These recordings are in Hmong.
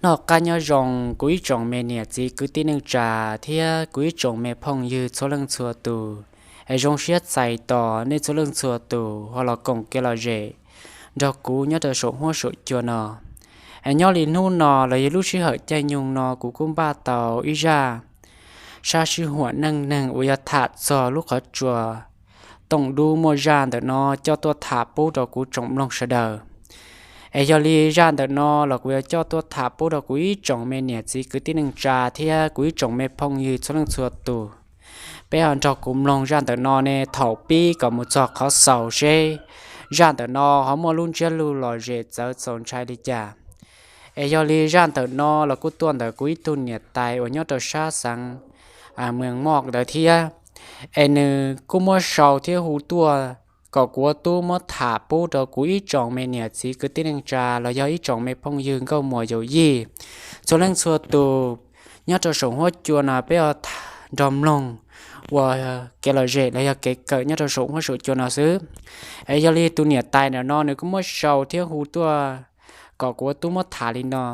Noj qab nyob zoo kuv ib tsoom me niam txiv kwv tij neej tsa thiab kuv ib tsoom me phooj ywg txhua leej txhua tus. Es zoo siab txais tos nej txhua leej txhua tus ho los koom kev lom zem nrog kuv nyob rau saum huab saum cua no. Es nyob li hnub no los yog lub sij hawm caij nyoog no kuv kuj npaj tau ib zaj sab sij huam neej neeg uas yog tham txog lub qhov tsua Tooj Dub Muaj Zaj ntawm no coj tuaj tham pub rau kuv tsoom mloog sawv daws. Es yog li zaj ntawm no los kuv yuav coj tuaj tham pub rau kuv ib tsoom me niam txiv kwv tij neej tsa thiab kuv ib tsoom me phooj ywg txhua leej txhua tus. Peb ho nrog kuv mloog zaj ntawm no ne thaum pib kom mus txog qhov xaus seb zaj ntawm no ho muaj lub ntsiab lus lom zem txawv txaus ntshai li cas. Es yog li zaj ntawm no los kuj tuaj ntawm kuv ib tug niam tais uas nyob rau sab xeev Mws Moj ntawd thiab. Es nws kuj muab sau thiab hu tuaj kom kuv ua tub muab tham pub rau kuv ib tsoom me niam txiv kwv tij neej tsa los yog ib tsoom me phooj ywg nkauj muam yawm yij txhua leej txhua tus nyob rau saum huab cua no peb ho nrog mloog ua kev lom zem los yog kev kawm nyob rau saum huab saum cua no xwb. Es yog li tus niam tais ntawm no nws kuj muab sau thiab hu tuaj kom kuv ua tub muab tham li no.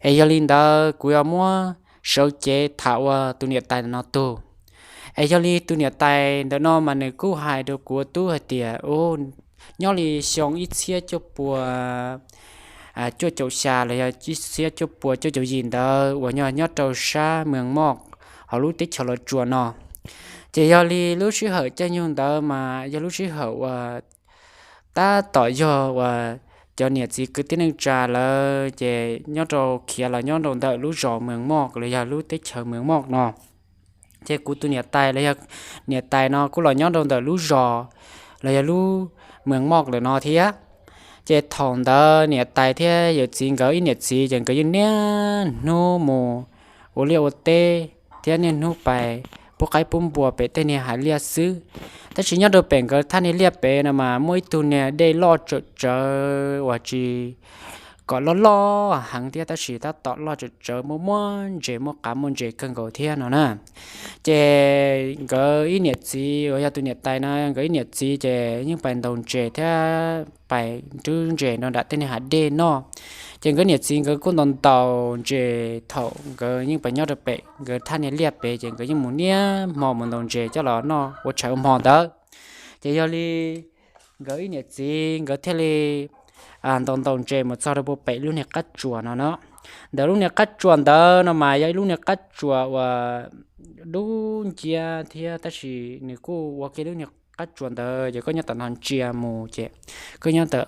Es yog li ntawd kuv yuav muab sawv cev tham ua tus niam tais ntawm no tug. Es yog li tus niam tais ntawm no mas nws kuj hais rau kuv ua tub hais tias, nyob li xyoo ib txhiab cuaj pua cuaj caum xya los yog ib txhiab cuaj pua cuaj caum yim ntawd uas nyob nyob rau sab Mws Moj hauv lub teb chaws Los Tsuas no. Ces yog li lub sij hawm caij nyoog ntawd mas yog lub sij hawm uas tab tom yog uas cov niam txiv kwv tij neej tsa lawv ces nyob rau khiav los nyob rau ntawm lub zos Mws Moj los yog lub teb chaws Mws Moj no. Ces kuv tus niam tais los yog niam tais no kuj los nyob rau ntawm lub zos los yog lub Mws Moj lawm no thiab. Ces thaum ntawd niam tais thiab yawm txiv nkawd ib niam txiv ces nkawd yeej niaj hnub mus ua liaj ua teb thiab niaj hnub pais pub qaib pub npua pem tej niag hav liaj xwb. Tab sis nyob rau pem nkawd thaj niag liaj pem no mas muaj ib tug niag dej loj tsawm tsawv uas tsis kom loj loj heev thiab tab sis tab tom loj tsawm tsawv muaj muaj ntses muaj qav muaj ntses kawg nkaus thiab no na. Ces nkawd ib niam txiv uas yog tus niam tais no nkawd ib niam txiv ces yeej pais ntaus ntses thiab pais nrub ntses rau nram tej niag hav dej noj. Ces nkawd niam txiv nkawd kuj ntaus ntaus ntses thaum nkawd yeej pais nyob rau pem nkawd thaj niag liaj pem ces nkawd yeej mus niaj hmo mus ntaus ntses coj los noj ua tshais ua hmo ntawd. Ces yog li nkawd ib niam txiv nkawd thiaj li ntaus ntaus ntses mus txog rau puag pem lub niag qab tsuas no no. Ntawm lub niag qab tsuas ntawd no mas yog ib lub niag qab tsuas uas dub nciab thiab tab sis nws kuj ua kiag lub niag qab tsuas ntawd ces koj nyob tom no ntsia mus ces koj nyob tom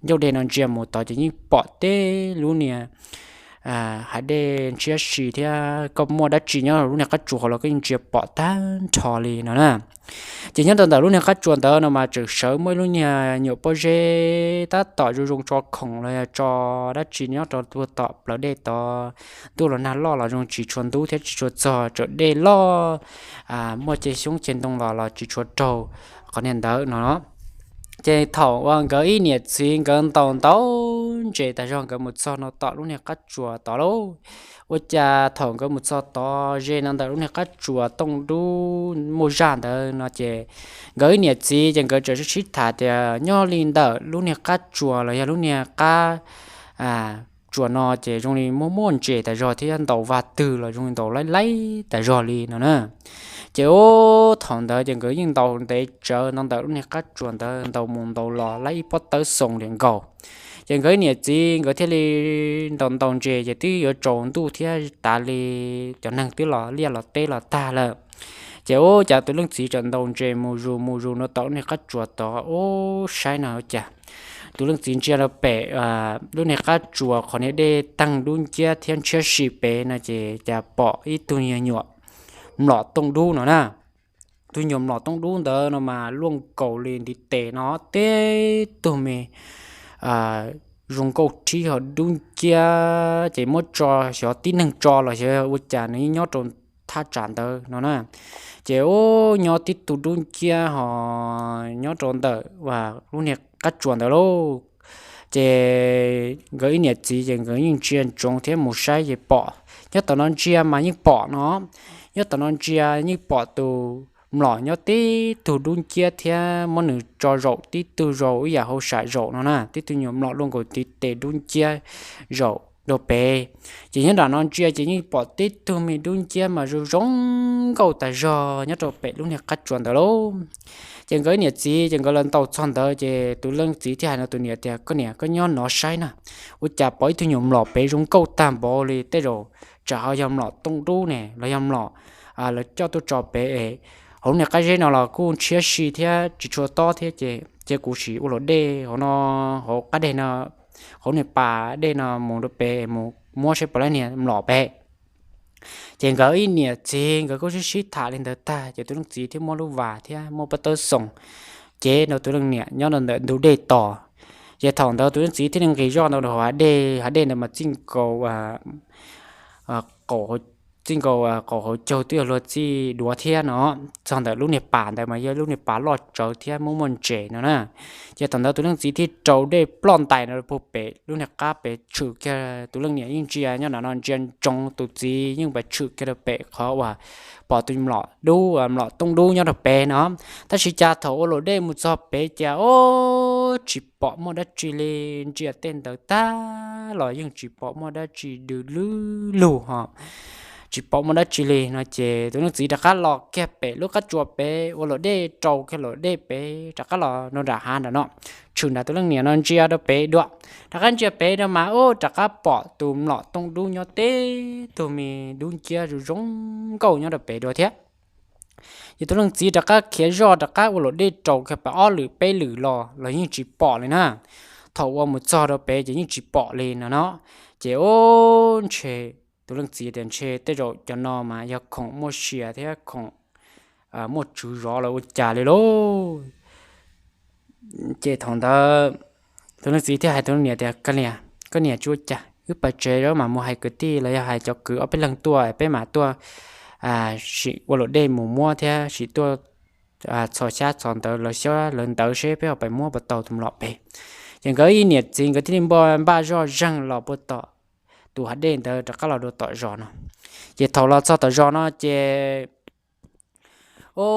ncauj dej no ntsia mus tod ces yeej pom teb lub niag hav dej ntshiab si thiab koj muaj dab tsi nyob lub niag qab tsuas hauv los koj yeej ntsia pom tag nrho li no na. Ces nyob rau ntawm lub niag qab tsuas ntawd no mas tseem sawv muaj ib lub niag nyuam pob zeb tab tom zoo zoo tso khoom los yog tso dab tsi nyob rau puag tom plawv dej tod. Ntuj los nag loj los zoo tsis tshua ntub thiab tsis tshua txog, tseem dej loj, muaj ceg xyoob ceg ntoo los los tsis tshua raug qhov niag ntawd no. Ces thaum uas nkawd ib niam txiv nkawd ntaus ntaus ntses tas zog nkawd mus txog no tom lub niag qab tsuas tod lauj, ua cas thaum nkawd mus txog tod ze no ntawm lub niag qab tsuas Tooj Dub Muaj Zaj ntawd no ces nkawd ib niam txiv ces nkawd tseem sib sib tham tias nyob li ntawm lub niag qab tsuas los yog lub niag qab tsuas no ces zoo li muaj muaj ntses tas zog thiab ntaus vaj twg los zoo li ntaus laib laib tas zog li no na. Ces ub thaum ntawd ces nkawd yeej ntaus ntev tsawv no ntawm lub niag qab tsuas ntawd ntaus mus ntaus los laib ib pob tawb xoo li nkaus. Ces nkawd ib niam txiv nkawd thiaj li ntaus ntaus ntses ces twb yuav tsaus ntuj thiab tas li cov neeg twb los liaj los teb los tag lawm. Ces ub cas tus leej txiv tseem ntaus ntses mus zus mus zus no tom lub niag qab tsuas tod ub saib no ua cas tus leej txiv ntsia rau pem lub niag qab tsuas qhov niag dej teeg dub nciab thiab ntshiab si pem no ces cas pom ib tug nyuam mlom Tooj Dub no na. Tus nyuam mlom Tooj Dub ntawd no mas luaj nkaus li ntiv tes no tib tug me zoo nkauj rhib ho dub nciab ces muab tso xyov tib neeg tso los xyov ua cas nws yeej nyob rau thaj tsam ntawd no na. Ces ub nyob tib tug dub nciab ho nyob rau ntawm lub niag qab tsuas ntawd lauj. Ces nkawd ib niam txiv ces nkawd yeej ntsia ntsoov thiab mus saib ces pom, nyob tom no ntsia mas yeej pom no, nyob tom no ntsia yeej pom tus mlom nyob tib tug dub nciab thiab muab nws tso zaum tib tug zaum ib yam hauj sam zaum no na, tib tug nyuam mlom luaj nkaus ntiv tes dub nciab zaum rau pem. Ces nyob nram no ntsia ces yeej pom tib tug me dub nciab mas zoo zoo nkauj tas zog nyob rau pem lub niag qab tsuas ntawd lauj. Ces nkawd niam txiv ces nkawd los ntaus txog ntawd ces tus leej txiv thiaj hais no tus niam tias, Koj niam, koj nyob no saib na, ua cas pom ib tug nyuam mlom pem zoo nkauj tag npaum li, tej zaum tsam ho yog mlom tooj dub ne los yog mlom lawv coj tuaj tso pem es hauv niag qab zeb no los kuj ntshiab si thiab tsis tshua tob thiab ces cia kuv sim ua luam dej hauv no, hauv qab deg no, hauv niag pas dej no mus rau pem mus muab saib puas laib niag mlom pem. Ces nkawd ib niam txiv nkawd kuj sib sib tham li ntawd tag ces tus leej txiv thiaj muab lub vas thiab muab pob tawb xoom cev rau tus leej niam nyob rau ntawm ntug dej tos. Ces thaum ntawd tus leej txiv thiaj li nqis zoj ntawd rau hauv hav dej, hav dej ntawd mas txij nkaus qaum, txij nkaus qaum hauv caug twb yog luag txij duav thiab no. Txog ntawm lub niag pas ntawd mas yog lub niag pas loj tsawv thiab muaj muaj ntses no na. Ces thaum ntawd tus leej txiv thiaj rau dej ploj ntais no puag pem lub niag qab pem tshwm kiag, tus leej niam yeej ntsia nyob nram no ntsia ntsoov tus txiv yeej pes tshwm kiag rau pem qhov uas pom tus mlom dub, mlom tooj dub nyob rau pem no. Tab sis cas thaum ua luam dej mus txog pem cas o, tsis pom muaj dab tsi li, ntsia tej ntawd tag los yeej tsis pom muaj dab tsi dw lug ho, tsis pom muaj dab tsi li no ces tus leej txiv rov qab los kiag pem lub qab tsuas pem ua luam dej, rau kiag luam dej pem rov qab los rau nram hav nram no, tshwm nram tus leej niam no ntsia rau pem dua. Rov qab ntsia pem rau mas o, rov qab pom tus mlom tooj dub nyob tib tug me dub nciab zoo zoo nkauj nyob rau pem dua thiab. Ces tus leej txiv rov qab khiav zoj rov qab ua luam dej rau kiag pem ob lwm peb lwm los los yeej tsis pom li na. Thaum ua mus txog rau pem ces yeej tsis pom li no no. Ces o, ntshe tus leej txiv tias ntshe tej zaum cov no mas yog khoom muaj sia thiab khoom muaj tswv zov los ua cas li lauj. Ces thaum ntawd tus leej txiv thiaj hais tus leej niam tias, Koj niam, koj niam tsis ua cas, wb pais tsev mam mus hais kwv tij los yog hais cov kwv ob peb leeg tuaj, peb mam tuaj sim ua luam dej mus muab thiab sim tuaj txhos xyab txhos ntawv lawv xyab lawv ntawv seb peb ho pais muab puas tau tus mlom pem. Ces nkawd ib niam txiv nkawd thiaj li npaj zoj zeeg los puag tom tus hav dej ntawd rov qab los dua tom zos no. Ces thaum los txog tom zos no ces o,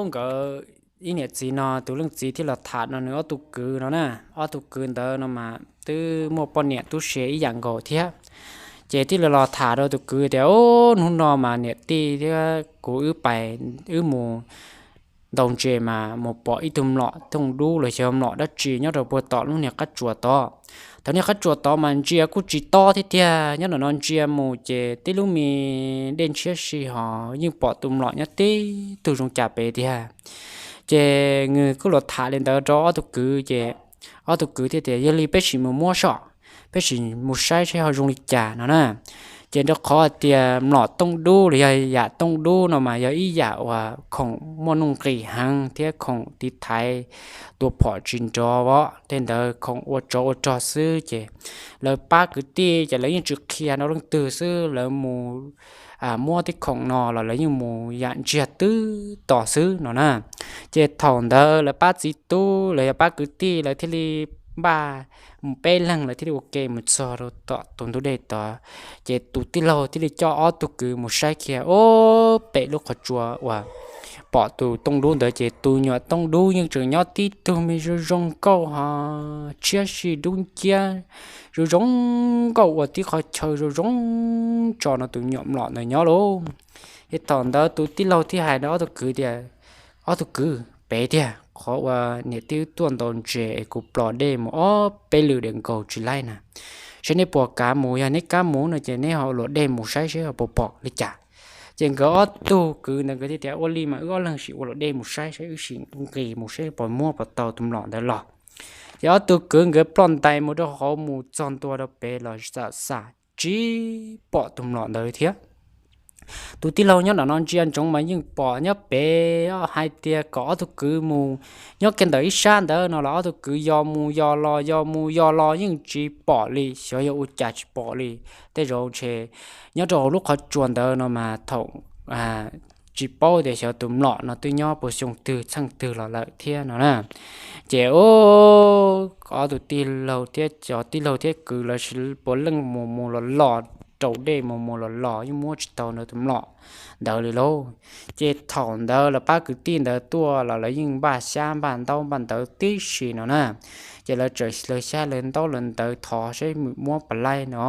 nkawd ib niam txiv no tus leej txiv thiaj los tham no nws ob tug kwv no na. Ob tug kwv ntawd no mas twb muaj poj niam tub se ib yam nkaus thiab. Ces thiaj li los tham rau tus kwv tias, O, hnub no mas niam tij thiab kuv wb pais, wb mus ntaus ntses mas mus pom ib tug mlom tooj dub los xyov mlom dab tsi nyob rau puag tom lub niag qab tsuas tod. Thaum niag qab tsuas tod mas ntsia kuj tsis tob thiab tiag, nyob nram no ntsia mus ces tib lub me dej ntshiab si ho yeej pom tus mlom nyob tib tug zoo cas pem tiag. Ces nws kuj los tham li ntawd rau ob tug kwv ces ob tug kwv thiaj tias, Yog li peb sim mus muab soj, peb sim mus saib saib ho zoo li cas no na. Ces rau qhov hais tias mlom tooj dub los yog yam tooj dub no mas yog ib yam uas khoom muaj nuj nqis heev thiab khoom tiv thaiv tua phom tsis nrov os, tej ntawd khoom ua tsov ua rog xwb ces lawv pab kwv tij ces lawv yeej tsis qhia rau leej twg xwb, lawv mus muab tej khoom no los lawv yeej mus yam ntsiag twb to xwb no na. Ces thaum ntawd lawv pab txiv tub los yog pab kwv tij lawv thiaj li npaj mus peb leeg lawv thiaj li ua ke mus txog rau tom tus ntug dej tod. Ces tus tij laug thiaj li coj ob tug kwv mus saib kiag, o, pem lub qhov tsua uas pom tus tooj dub ntawd ces tus nyuam tooj dub yeej tseem nyob tib tug me zoo zoo nkauj ho tshiab si dub nciab zoo zoo nkauj ua tib qhov chaw zoo zoo tso no tus nyuam mlom ntawd nyob lauj. Ces thaum ntawd tus tij laug thiaj hais rau ob tug kwv tias, Ob tug kwv, pem tiag, qhov uas niam tij wb tuaj ntaus ntses es kuv plos dej mus ob peb lwm dam nkaus tsis laib na, seb nej puas kav mus, yog neb kav mus no ces neb ho ua luam dej mus saib seb ho puas pom li cas. Ces nkawd ob tug kwv ntawd nkawd thiaj tias, Ua li mas wb ob leeg sim ua luam dej mus saib saib, wb sim nqis mus saib puas muab puas tau tus mlom ntawd los. Ces ob tug kwv nkawd ploj ntais mus rau hauv mus txog ntua rau pem los xam xam tsis pom tus mlom ntawd thiab. Tus tij laug nyob nram no ntsia ntsoov mas yeej pom nyob pem, hais tias kom ob tug kwv mus nyob kiag ntawm ib sab ntawd no los ob tug kwv yos mus yos los yos mus yos los yeej tsis pom li, xyov yog ua cas tsis pom li. Tej zaum ntshe nyob rau hauv lub qhov tsua ntawd no mas thaum tsis paub tias xyov tus mlom no twb nyob puas xyoo twg txheej twg los lawm thiab no na. Ces ob tug tij laug thiab cov tij laug thiab kwv lawv puav leej mus mus los los rau dej mus mus los los yeej muab tsis tau ntawd tus mlom ntawd li lauj. Ces thaum ntawd lawv pab kwv tij ntawd tuaj los lawv yeej npaj xyab npaj ntaub npaj ntawv tib si no na. Ces lawv txawm lawv xyab lawv ntaub lawv ntawv thov seb muab puas laib no.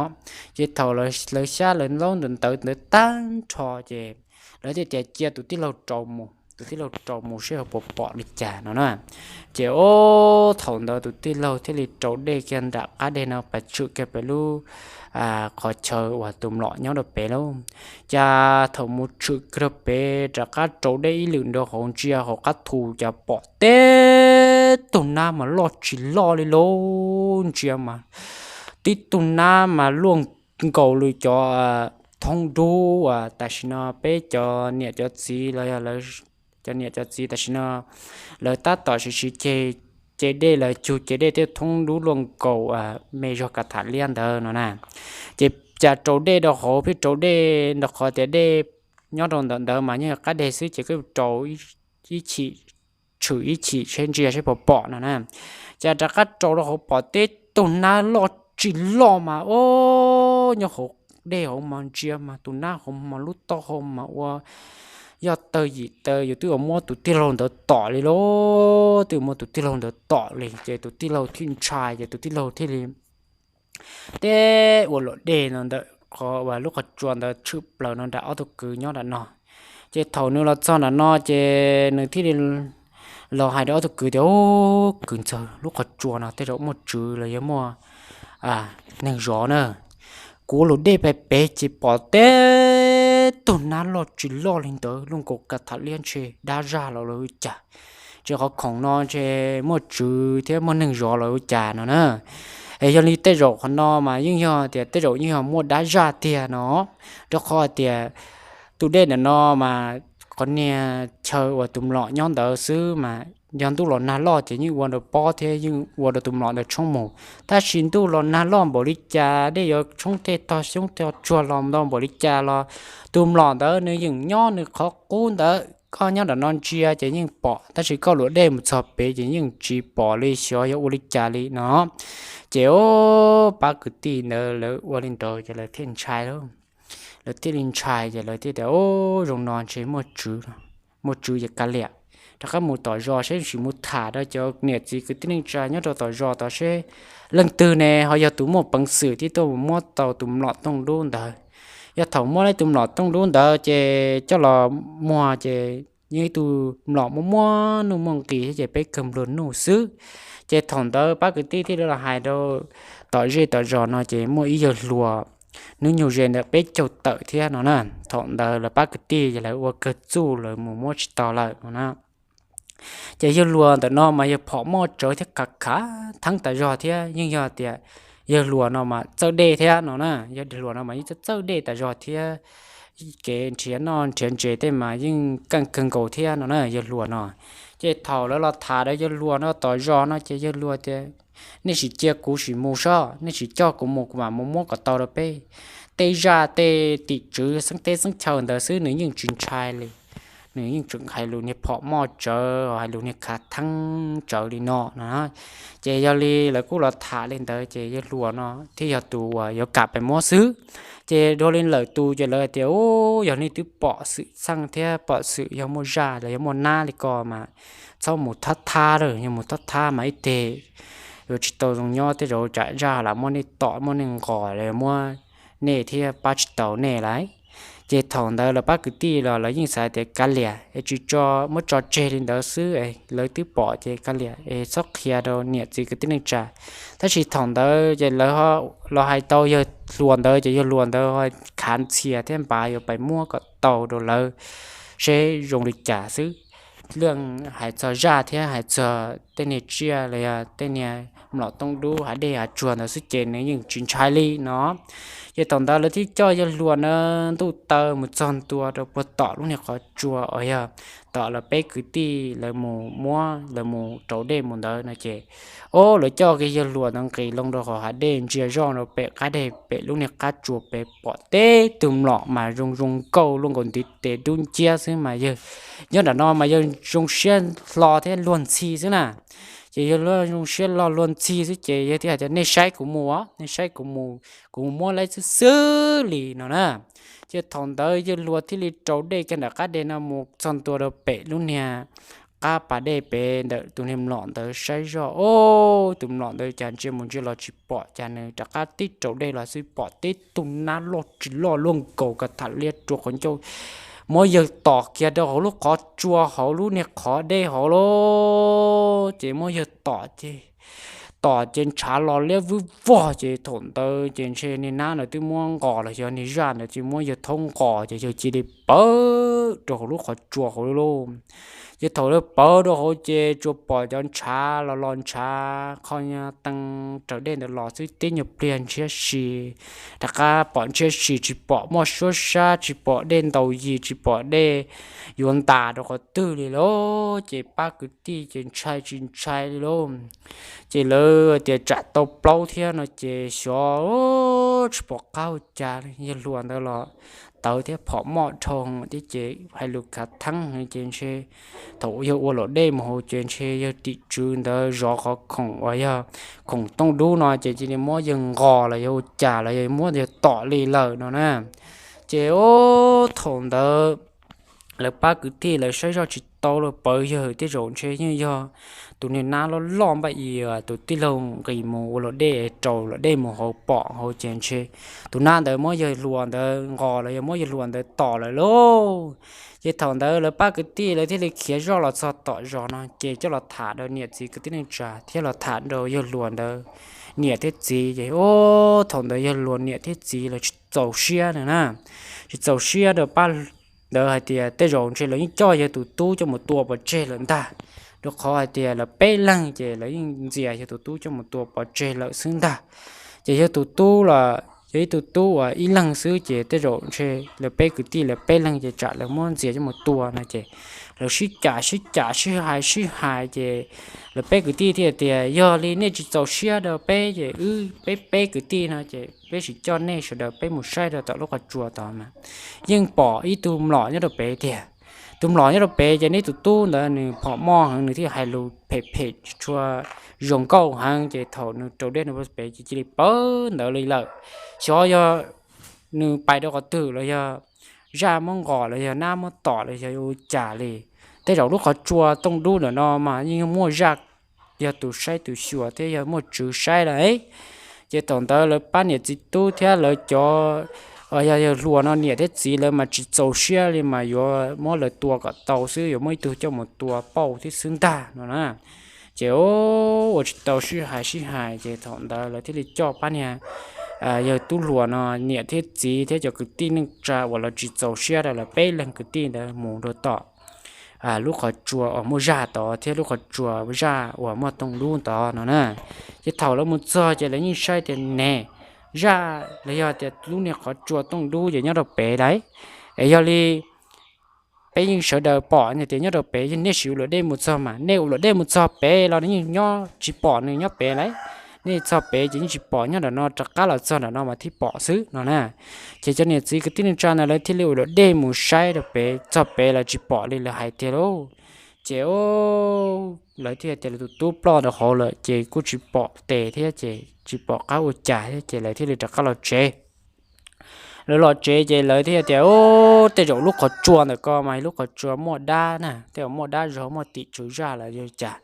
Ces thaum lawv xyab lawv ntaub ntawv ntawd tag nrho ces lawv thiaj tias cia tus tij laug rau mus, tus tij laug rau mus seb ho puas pom li cas no na. Ces ob thaum ntawd tus tij laug thiaj li rau dej kiag nram qab deg no pas tshwm kiag pem lub qhov chaw uas tus mlom nyob rau pem lauj. Cas thaum mus tshwm kiag rau pem rov qab rau dej ib lwm nrov hauv ntsia hauv qab thu cas pom tib tug nab mas loj tsis loj li lauj. Ntsia mas tib tug nab mas luaj nkaus li cov thoob dub uas tam sim no peb cov niam cov txiv los yog cov niam cov txiv tam sim no lawv tab tom siv siv ceg, ceg dej, lawv cug ceg dej thiab thoob dub luaj nkaus me zog kav tham liab ntawd no na. Ces cas rau dej rau hauv pheej rau dej nrog qhov tias dej nyob rau ntawm ntawd mas nyob qab deg xwb ces kuj rau ib chim, tshwm ib chim seb ntsia seb puas pom no na. Cas rov qab rau rau hauv pom tib tug nab loj tsis loj mas ob nyob hauv dej hauv mas ntsia mas tus nab hauv mas lub taub hau mas ua yog tawg yim taw yus twb ua muab tus tij laug ntawd tom li lauj, twb ua muab tus tij laug ntawd tom li ces tus tij laug thiaj ntshai ces tus tij laug thiaj li teb ua luam dej no ntawm qhov uas lub qhov tsua ntawd tshwm plaws no nram ob tug kwv nyob nram no. Ces thaum nws los txog nram no ces nws thiaj li los hais rau ob tug kwv tias, Ub, kwv ntxawg, lub qhov tsua no tej zaum muaj tswv los yog muaj neeg zov na. Kuv lug dej pais pem ces pom tib tug nab loj tsis loj li ntawd luaj nkaus kav tham liab ntshe dab zaj los ua cas, ces qhov khoom no ntshe muaj tswv thiab muaj neeg zov los ua cas no na. Es yog li tej zaum qhov no mas yeej yog tias tej zaum yeej yog muaj dab zaj tiag no, rau qhov hais tias tus dej ntawm no mas qhov niag chaw uas tus mlom nyob ntawd xwb mas yog ntuj los nag loj ces yeej ua rau pob thiab yeej ua rau tus mlom ntawd tshoob mus. Tab sis ntuj los nag loj npaum li cas, dej yuav tshoob tej tog xyoob tog tsuag los ntau npaum li cas los tus mlom ntawd nws yeej nyob nws qhov qub ntawd. Koj nyob nram no ntsia ces yeej pom, tab sis koj luam dej mus txog pem ces yeej tsis pom li, xyov yog ua li cas li no. Ces pab kwv tij ntawd lawv ua li ntawd ces lawv thiaj ntshai lauj. Lawv thiaj li ntshai ces lawv thiaj tias, Ub, zoo no ntshe muaj tswv, muaj tswv ces kav liam, rov qab mus tom zos seb, sim mus tham rau cov niam txiv kwv tij neej tsa nyob rau tom zos tod seb leej twg ne ho yog tus muaj peev xwm thiab tuaj mus muab tau tus mlom tooj dub ntawd. Yog thaum muab tau tus mlom tooj dub ntawd ces coj los muag ces yeej ib tug mlom muaj muaj nuj muaj nqis thiab ces peb kawg nplua nuj xwb. Ces thaum ntawd pab kwv tij thiaj li los hais rau tom zej tom zos no ces muaj ib yawg hluas, hnub nyoog ze ntawm peb caug tawm thiab no na. Thaum ntawd lawv pab kwv tij ces lawv ua kawg txuj lawv mus muab tsis tau lawm no na. Ces yawg hluas ntawm no mas yawg phom moj tsawv thiab khav khav theeb tas zog thiab yeej yog tias yawg hluas no mas txawj dej thiab no na. Yawg hluas no mas yeej txawj dej tas zog thiab kev nrhiav noj nrhiav ntses tej mas yeej keej kawg nkaus thiab no na yawg hluas no. Ces thaum lawv los tham rau yawg hluas no tom zos no ces yawg hluas tias, Nej sim cia kuv sim mus sob, nej sim coj kuv mus kuv mam mus muab kom tau rau peb. Tej zaj tej tim tswv xeeb teb xeeb chaw ntawd xwb nws yeej tsis ntshai li. Nws yeej tseem hais lus niag phom moj tsawv, hais lus niag khav theeb tsawv li no no. Ces yog li lawv kuj los tham li ntawd ces yawg hluas no thiaj yog tus uas yuav kam pais muab xwb. Ces dua li lawm tus ces lawv hais tias, Ub, yog nej twb pom xwm txheej thiab pom xwm yog muaj zaj los yog muaj nab li ko mas txhob mus thab thab lawm, yog mus thab thab mas ib teg yuav tsis tau zoo nyob, tej zaum tsam zaj lam muab nej tom muab nej nqos los muab nej thiab pab tsis tau nej lauj. Ces thaum ntawd lawv pab kwv tij los lawv yeej xav tias kav liam es tsis tso, muab tso tseg li ntawd xwb es lawv twb pom ces kav liam es txhob qhia rau niam txiv kwv tij neej tsa. Tab sis thaum ntawd ces lawv los hais tau yawg hluas ntawd ces yawg hluas ntawd khav ntxhias thiab npav yuav pais muab kom tau rau lawv seb zoo li cas xwb. Leej hais txog zaj thiab hais txog tej niag tsiaj los yog tej niag mlom tooj dub hav dej hav tsuag ntawd xwb ces nws yeej tsis ntshai li no. Ces thaum ntawd lawv thiaj coj yawg hluas na ntuj taw mus txog ntua rau puag tom lub niag qhov tsua uas yog tom lawv peb kwv tij lawv mus muab lawv mus rau dej mus ntawd no ces, o, lawv coj kiag yawg hluas ntawd nqis loo rau hauv hav dej ntsia zoj rau pem qab deg pem lub niag qab tsua pem pom tib tug mlom mas zoo zoo nkauj luaj nkaus ntiv tes dub nciab xwb mas yawg nyob nram no mas yawg zoo siab hlo thiab luag ntxhi xwb na. Ces yawg luag zoo siab lo luag ntxhi xwb ces yawg thiaj hais tias nej saib kuv mus os, nej saib kuv mus, kuv mus muab laib xwb xwb li no na. Ces thaum ntawd yawg hluas thiaj li rau dej kiag nram qab deg no mus txog ntua rau pem lub niag qab pas dej pem ntawm tus niag mlom ntawd saib zoj, o, tus mlom ntawd cas ntsia mus ntsia los tsis pom, cas nws rov qab tib rau dej los xwb pom tib tug nab loj tsis loj luaj nkaus ka tham liab rua qhov ncauj, muab yawg tom kiag rau hauv lub qhov tsua hauv lub niag qhov dej hauv lauj. Ces muab yawg tom ces, tom ces ntshav los liab vwb vog ces thaum ntawd ces ntshe niag nab ntawd twb muab nqos los yog niag zaj ntawd ces muab yawg thaub nqos ces yawg cia li pawv rau hauv lub qhov tsua hauv lauj. Ces thaum lawv pawv rau hauv ces tsuas pom cov ntshav los los ntshav qhov nyuag tee raws dej ntawd los xwb, tib nyuag pliag ntshiab si, rov qab pom ntshiab si, tsis pom muaj suab sab, tsis pom dej ntaus yig, tsis pom dej yuav ntas rau qhov twg li lauj. Ces pab kwv tij ces ntshai tsis ntshai li lauj. Ces lawv tias tsam tau plaub thiab no ces xyov tsis pom qab ua cas li, yawg hluas ntawd los tawv thiab phom moj dhau thiab ces hais lus khav theeb ces ntshe thaum yawg ua luam dej mus hauv ces ntshe yawg tim tswv ntawd zov qhov khoom uas yog khoom tooj dub no ces cia li muab yawg nqos los yog ua cas los yog muab yawg tom li lawm no na. Ces o, thaum ntawd lawv pab kwv tij lawv saib zoj tsis tau los pawv yawg, tej zaum ntshe yeej yog tus niag nab loj loj npaj i, tus tij laug nqis mus ua luam dej, rau luam dej mus hauv pom hauv ces ntshe tus nab ntawd muab yawg hluas ntawd nqos los yog muab yawg hluas ntawd tom lawm lauj. Ces thaum ntawd lawv pab kwv tij lawv thiaj li khiav zoj los txog tom zos no ces coj los tham rau niam txiv kwv tij neej tsa thiab los tham rau yawg hluas ntawd niam thiab txiv ces o, thaum ntawd yawg hluas niam thiab txiv lawv tsis txaus siab na, tsis txaus siab rau pab ntawd hais tias tej zaum ntshe lawv yeej coj yawg tus tub coj mus tua pov tseg lawm ntag, rau qhov hais tias lawv peb leeg ces lawv yeej ntxias yawg tus tub coj mus tua pov tseg lawm xwb ntag. Ces yawg tus tub los yog ib tug tub uas ib leeg xwb ces tej zaum ntshe lawv peb kwv tij lawv peb leeg ces tsam lawv muab ntxias coj mus tua no ces lawv sib cam sib cam sib hais sib hais ces lawv peb kwv tij thiaj tias yog li nej tsis txaus siab rau peb ces wb peb peb kwv tij no ces peb sim coj nej sawv daws peb mus saib rau tom lub qhov tsua tod mas yeej pom ib tug mlom nyob rau pem tiag. Tus mlom nyob rau pem ces neb tus tub ntawd nws phom moj heev, nws thiaj hais lus phem phem tsis tshua zoo nkauj heev ces thaum nws rau dej no pem ces cia li pawv ntawd li lawm. Xyov yog nws pais rau qhov twg los yog zaj muab nqos los yog nab muab tom los yog ua cas li. Tej zaum lub qhov tsua tooj dub ntawm no mas yeej muaj zaj yog tus saib tus xyuas thiab yog muaj tswv saib lawm. Ces thaum ntawd lawv pab niam txiv tub thiab lawv cov yog yawg hluas no niam thiab txiv lawv mas tsis txaus siab li mas yuav muab lawv tua kom tau xwb, yuav muab ib tug coj mus tua pauj thiab xwb ntag no na. Ces ua tsis tau sib hais sib hais ces thaum ntawd lawv thiaj li coj pab niag yawg tub hluas no niam thiab txiv thiab cov kwv tij neej tsa uas lawv tsis txaus siab rau lawv peb leeg kwv tij ntawd mus rau tom lub qhov tsua uas muaj zaj tod thiab lub qhov tsua zaj uas muaj tooj dub tod no na. Ces thaum lawv mus txog ces lawv yeej saib tias ne, zaj los yog tias lub niag qhov tsua tooj dub ces nyob rau pem lawm. Es yog li peb yeej sawv daws pom tias nyob rau pem, yog nej sim ua luam dej mus txog mas nej ua luam dej mus txog pem los nej yeej nyob tsis pom nws nyob pem lawm. Nej txog pem ces yeej tsis pom, nyob nram no rov qab los txog nram no mas thiaj pom xwb no na. Ces cov niam txiv kwv tij neej tsa ntawd lawv thiaj li ua luam dej mus saib rau pem, txog pem lawv tsis pom li lawv hais tiag lauj. Ces lawv thiaj tias lawv tus tub ploj rau hauv lawm ces kuj tsis pom tes thiab ces tsis pom qab ua cas thiab ces lawv thiaj li rov qab los tsev. Lawv los tsev ces lawv thiaj tias, Tej zaum lub qhov tsua ntawm ko mas lub qhov tsua muaj dab na, tej zaum muaj dab zog, muaj tim tswv zaj los yog cas,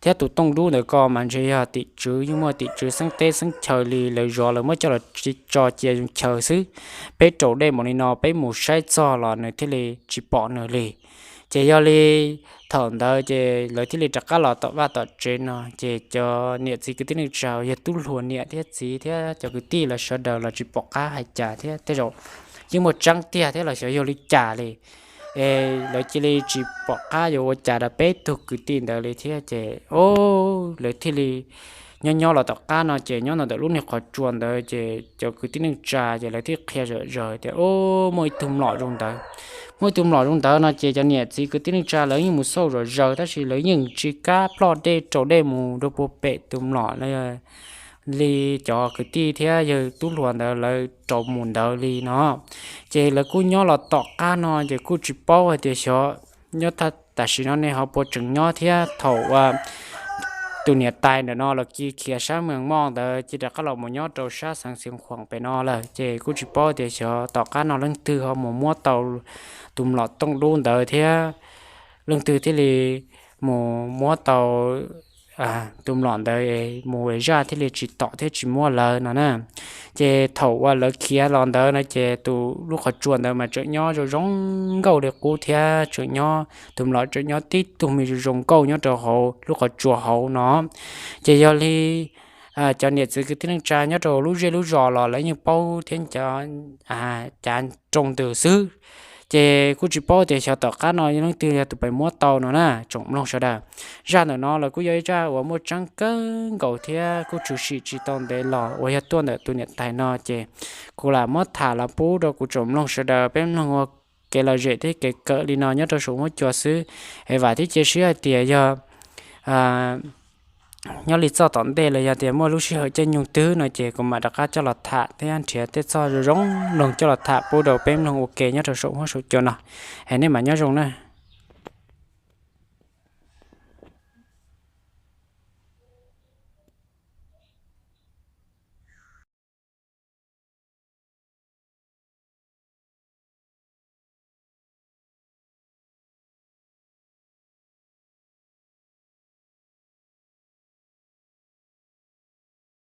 thiab tus tooj dub ntawm ko mas ntshe yog tim tswv, yeej muaj tim tswv xeeb teb xeeb chaw li, lawv zov lawv muab coj los tso cia zoo chaw xwb. Peb raus dej mus li no, peb mus saib txog los nws thiaj li tsis pom nws li. Ces yog li thaum ntawd ces lawv thiaj li rov qab los tom vaj tom tsev no, ces cov niam txiv kwv tij neej tsa, yog tub hluas niam thiab txiv thiab cov kwv tij lawv sawv daws los tsis pom qab hais cas thiab, tej zaum yeej muaj tseeb tiag thiab los xyov yog li cas li. Es lawv cia li tsis pom qab yuav ua cas rau peb tug kwv tij ntawd li thiab ces, o, lawv thiaj li nyob nyob los tom qab no ces nyob ntawm lub niag qhov tsua ntawd ces cov kwv tij neej tsa ces lawv thiaj qhia zom zaws tias, O, muaj ib tug mlom zoo ntawd. Muaj ib tug mlom zoo ntawd no ces cov niam txiv kwv tij neej tsa lawv yeej mus xauj zom zaws tab sis lawv yeej tsis kam ploj dej raus dej mus rau puag pem tus mlom li cov kwv tij thiab yawg tub hluas ntawd lawv raus mus ntawd li no. Ces lawv kuj nyob los tom qab no ces kuj tsis paub hais tias xyov nyob tam sim no nej ho puas tseem nyob thiab thaum tus niam tais ntawm no los cia khiav sab Mees Moj ntawd cia rov qab los mus nyob rau sab Xeev Khuam pem no lawm. Ces kuj tsis paub tias xyov tom qab no leej twg ho mus muab tau tus mlom tooj dub ntawd thiab leej twg thiaj li mus muab tau tus mlom ntawd mus es zaj thiaj li tsis tom thiab tsis muab lawm no na. Ces thaum uas lawv khiav los ntawd no ces tus lub qhov tsua ntawd mas tseem nyob zoo zoo nkauj li qub thiab tseem nyob, tus mlom tseem nyob tib tug me zoo zoo nkauj nyob rau hauv lub qhov tsua hauv no. Ces yog li cov niam txiv kwv tij neej tsa nyob rau lub zej lub zos los lawv yeej paub thiab cav nroo ntws xwb. Ces kuj tsis paub tias xyov tom qab no leej twg yog tus pem muab tau no na tsoom mloog sawv daws. Zaj ntawm no los kuj yog ib zaj uas muaj tseeb kawg nkaus thiab kuj tshwm sim tsis tau ntev los uas yog tuaj ntawm tus niam tais no ces kuv lam muab tham los pub rau kuv tsoom mloog sawv daws peb mloog ua kev lom zem thiab kev kawm li no nyob rau saum huab cua xwb. Es vam thiab cia siab hais tias yog nyob li txoj tom ntej los yog tias muaj lub sij hawm caij nyoog twg no ces kuv mam rov qab coj los tham thiab nrhiav tej txoj zoo zoo mloog coj los tham pub rau peb mloog ua ke nyob rau saum huab saum cua no. Es nej mam nyob zoo na.